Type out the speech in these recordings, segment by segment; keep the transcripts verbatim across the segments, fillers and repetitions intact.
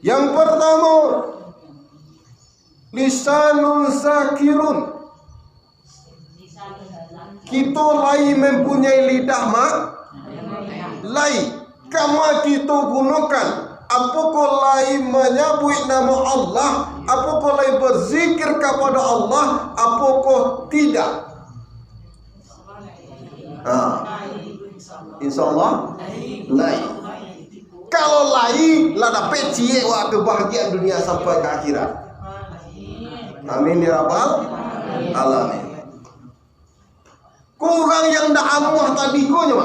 Yang pertama, lisanun zakirun. Kito lai mempunyai lidah, mak? Lai. Kama kito gunokan? Apokoh lai manyabuik namo Allah? Apokoh lai berzikir kapado Allah? Apokoh tidak? Ha. Insya Allah, lai. Kalau lai, lah dapek ciek wak kebahagiaan dunia sampai ka akhirat. Amin ya rabbal alamin. Ko urang yang ndak amuah tadi ko nyo,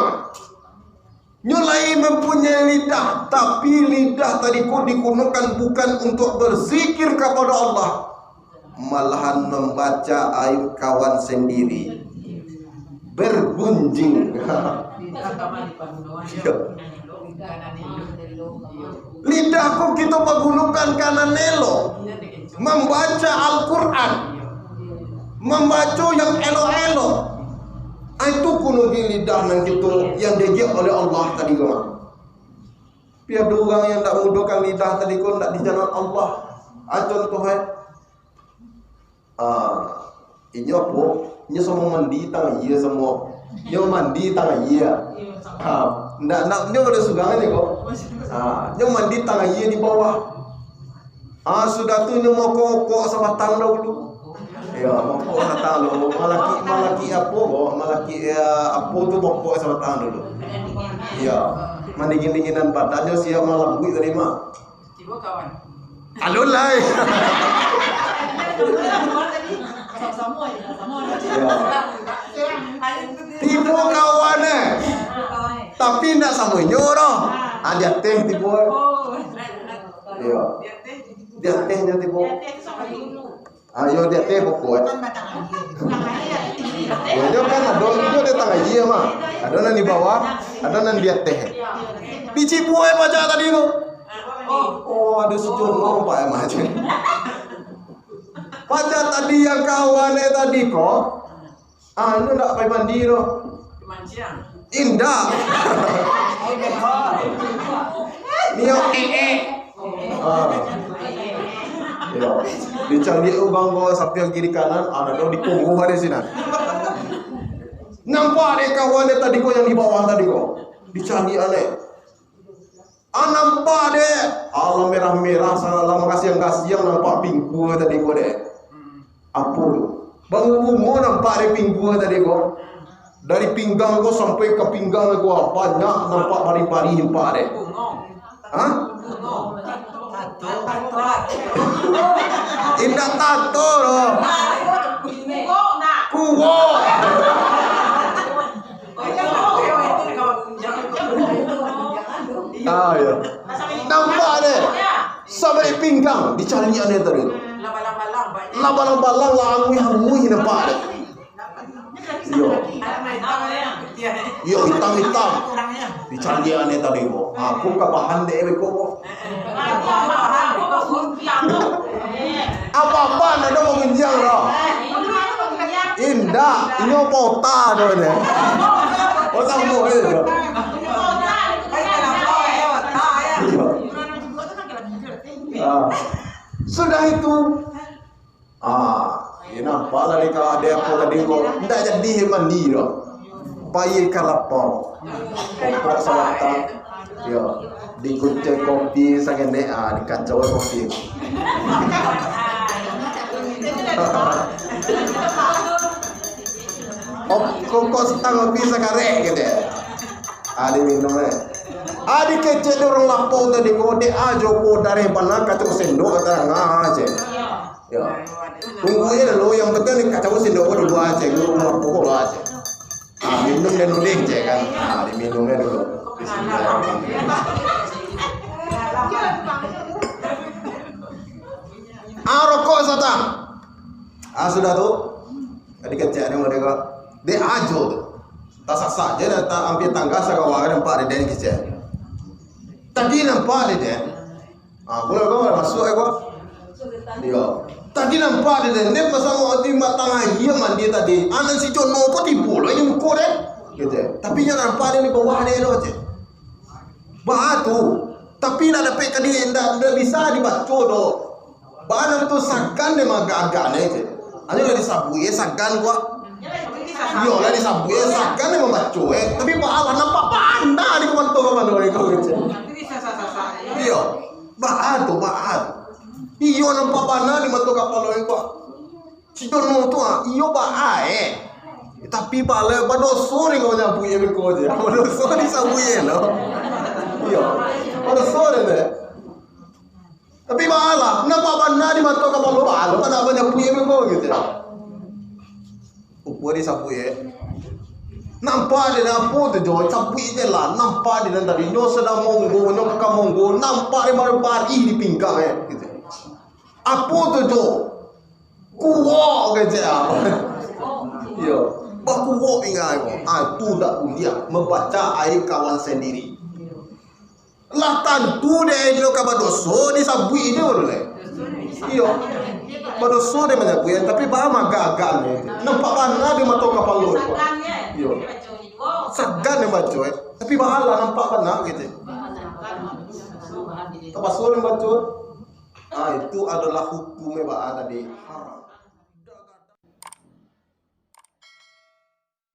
nyo lai mempunyai lidah, tapi lidah tadi ko digunokan bukan untuk berzikir kapado Allah, malahan mambaca aib kawan sandiri, bergunjing. Iyo. Lidah ko kito pagunokan ka nan elok, mambaca Al-Quran, mambaco yang elok-elok. Ah, itu gunonyo lidah nan kito yang diagiah oleh Allah tadi ko. Tapi ado urang yang ndak mudokan lidah tadi ko, ndak di jalan Allah. Ah, contoh, eh. Ah, inyo apo? Inyo samo mandi tangah aia samo. Inyo mandi tangah aia. Ah, ndak, ndak, inyo ado surang ni ko. Ah, inyo mandi tangah aia di bawah. Ah, sudah tu inyo mokok-okok sabatang dahulu. Yo, mokok sabatang dahulu. Malaki, malaki apo ko? Malaki, yo, apo tu mokok sabatang dulu. Yo, mandingin-dinginan badannyo siap malambuik tadi mah. Alun lai. Yo. Tibo kawan eh. Tapi indak samo inyo doh. Ah, di ateh tibo. Yo. Di ateh nyo tibo. Ah, yo di ateh pokok. Yo, nyo kan ado, nyo di tangah aia mah. Ado nan di bawah, ado nan di ateh. Dicipuak pacak tadi tu. Oh, ado si Jono, Pak, eh, mah. Pacak tadi yang kawan eh tadi ko. Ah, inyo ndak pai mandi doh. Indak. Nio eh, eh. Ah. Yo. Dicaliak urang ko sapiang kiri kanan, ah, ado di pungguah di sinan. Nampak dek kawan dek tadi ko yang di bawah tadi ko. Dicaliak alek. Ah, nampak dek. Alah merah-merah, salah makasiang-kasiang nampak pingkua tadi ko dek. Apo tu? Bangun bungo nampak dek pingkua tadi ko. Dari pinggang ko sampai ka pinggang ko, banyak nampak pari-pari nampak dek. Hah? Indak tato doh. Kuo. Ah, yo. Nampak deh. Sampai pinggang dicaliak dek tadi. Lah balang-balang, lah anguih-anguih nampak deh. Yo. Yo, itam-itam. Dicaliak dek tadi ko. Aku kabahan dek beko ko. Apa-apa ndak ado mangunjiang doh. Indak, inyo pota doh nyo. Oh, samo eh. Iyo. Ah. Sudah itu, ah, yo nampak lah dek apo tadi ko. Ndak jadi mandi doh. Pai ka lapau. Kopok sabatang. Yo, dikucek kopi saketek, ah, dikacau kopi. Op-, kopok satangah kopi sakarek gitu. Ah, diminum eh. Ah, dikecek dek urang lapau tadi ko, dek ajo ko dareh bana kacau sendok tarang ah, cek. Yo. Tunggu aja dulu, yang penting dikacau sendok ko dulu aja, dulu lapau ko aja. Ah, minum dan ulih je kan. Ah, diminum aja dulu. Bismillahirrahmanirrahim. Ah, rokok satang. Ah, sudah tu. Tadi kecek ni mereka. Dek ajo tu. Tak sasak je dah, tak ambil tangga sagawa nampak dek kecek. Tadi nampak dek. Ah, kalau kau masuk eh kau. Yo. Tadi nampak dek, dek pasang waktu matang aia mandi tadi. Anak si Jono ko tibo lah yang muko deh. Gitu. Tapi yang nampak dek di bawah dek tu aja. Bah tu. Tapi ndak dapek ka di, ndak, ndak bisa dibaco doh. Baa nan tu sagan dek maagak-agak ne je. Ado lah disabuik, eh, sagan ko. Iyo lah disabuik, eh, sagan dek mambaco, eh. Tapi baa lah nampak bana di mato kapalo ko je. Iyo. Baa tu, baa. Iyo nampak bana di mato kapalo ko. Si Dono tu, ah, iyo baa, eh. Tapi baa lah, badoso dek nyo manyabuik beko je. Badoso disabuik lo. Iyo. Badoso dek tu. Tapi baa lah, nampak bana di mato kapalo, baa lah, bana manyabuik beko gitu. Upo disabuik, eh. Nampak dek apo tu jo, sabuik je lah. Nampak dek nan tadi, nyo sadang monggo, nyo ka monggo, nampak dek baru barih di pinggang, eh, gitu. Apo tu jo? Kuwok kecek ah. Iyo. Bakuwok pinggang ko. Ah, tu ndak buliah mambaco aib kawan sandiri. Lah tantu dek inyo ka badoso, disabuik inyo tu lai. Iyo. Badoso dek manyabuik, tapi baa maagak-agak ne. Nampak bana di mato kapalo. Iyo. Sagan dek baco, eh. Tapi baa lah nampak bana gitu. Tapaso dek baco. Ah, itu adalah hukum baa tadi. Haram.